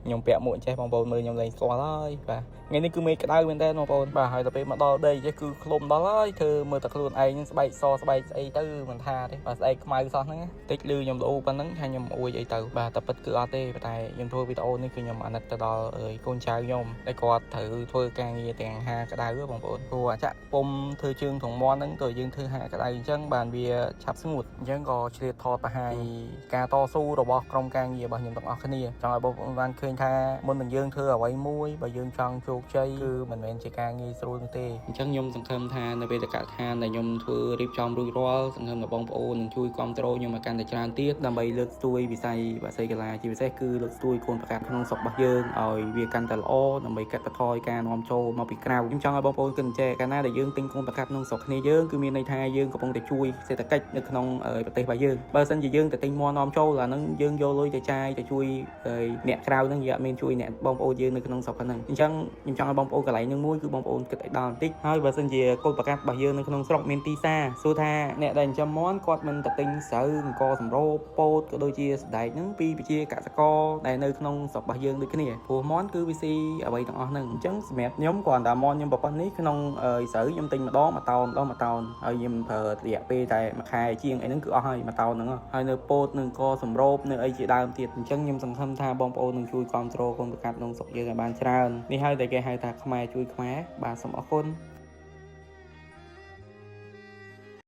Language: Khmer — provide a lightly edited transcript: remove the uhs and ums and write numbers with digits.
ខ្ញុំពាក់មួកចេះបងប្អូនមើលខ្ញុំលែងស្គាល់ហើយបាទថ្ងៃនេះគឺមេឃក្តៅមែនតើបងប្អូនបាទហើយដល់ពេលមកដល់ដីចេះគឺឃ្លុំដល់ហើយធ្វើមើលតែខ្លួនឯងស្បែកសស្បែកស្អីទៅមិនថាទេបាទស្អែកខ្មៅសោះហ្នឹងតិចលឺខ្ញុំលោប៉ុណ្ណឹងថាខ្ញុំអួយអីទៅបាទតែពិតគឺអត់ទេតែខ្ញុំធ្វើវីដេអូនេះគឺខ្ញុំអាណិតទៅដល់កូនចៅខ្ញុំដែលគាត់ត្រូវធ្វើការងារទាំងហាក្តៅបងប្អូនព្រោះអាចាក់ពុំធ្វើជើងធងមាន់ហ្នឹងក៏យើងធ្វើហាក្តៅអញ្ចឹងបានវាឆាប់ស្ងួតអញ្ចឹងក៏ឆ្លៀតថតបង្ហាញការតស៊ូរបស់ក្រុមការងាររបស់ខ្ញុំទាំងអស់គ្នាចង់ឲ្យបងប្អូនបានឃើញថាមុននឹងយើងធ្វើអ្វីមួយបើយើងចង់ជោគជ័យគឺមិនមែនជាការងាយស្រួលនោះទេអញ្ចឹងខ្ញុំសង្ឃឹមថានៅពេលតកឋានដែលខ្ញុំធ្វើរៀបចំរួចរាល់សង្ឃឹមថាបងប្អូននឹងជួយគាំទ្រខ្ញុំឲ្យកាន់តែច្រើនទៀតដើម្បីលើកស្ទួយវិស័យបក្សីកីឡាជាពិសេសគឺលើកស្ទួយកូនប្រកាសក្នុងស្រុករបស់យើងឲ្យវាកាន់តែល្អដើម្បីកាត់បន្ថយការនាំចូលមកពីក្រៅខ្ញុំចង់ឲ្យបងប្អូនគិតចេះកាលណាដែលយើងទិញកូនប្រកាសក្នុងស្រុកគ្នាយើងគឺមានន័យថាយើងកំពុងតែជួយសេដ្ឋកិច្ចនៅក្នុងប្រទេសរបស់យើងបើសិនជាយើងទៅទិញមាន់នាំចូលអាហ្នឹងយើងយកលុយទៅចាយទៅជួយអ្នកក្រៅហ្នឹងយើងអត់មានជួយអ្នកបងប្អូនយើងនៅក្នុងស្រុកហ្នឹងអញ្ចឹងខ្ញុំចង់ឲ្យបងប្អូនកន្លែងហ្នឹងមួយគឺបងប្អូនគិតឲ្យដល់បន្តិចហើយបើសិនជាកូនប្រកាសរបស់យើងនៅក្នុងស្រុកមានទីផ្សារសួរថាអ្នកដែលចិញ្ចឹមមាន់គាត់មិនទៅទិញស្រូវអង្គសម្រូបពោតក៏ដូចជាសណ្ដែកហ្នឹងពីប្រជាកសិករដែលនៅក្នុងស្រុករបស់យើងដូចគ្នាព្រោះមាន់គឺវាស៊ីអ្វីទាំងអស់ហ្នឹងអញ្ចឹងសម្រាប់ខ្ញុំគ្រាន់តែមាន់ខ្ញុំប្រប៉ុណ្នេះក្នុងស្រូវខ្ញុំទិញម្ដងមួយតោនម្ដងមួយតោនហើយខ្ញុំប្រើរយៈពេលតែមួយខែជាងអីហ្នឹងគឺអស់ហើយមួយតោនហ្នឹងហើយនៅពោតនឹងកសម្រូបនៅអីជាដើមទៀតអញ្ចឹងខ្ញុំសង្ឃឹមថាបងប្អូននឹងជួយគ្រប់គ្រងកូនប្រកាសក្នុងស្រុកយើងឲ្យបានច្រើននេះហើយដែលគេហៅថាខ្មែរជួយខ្មែរបាទសូមអរគុណ។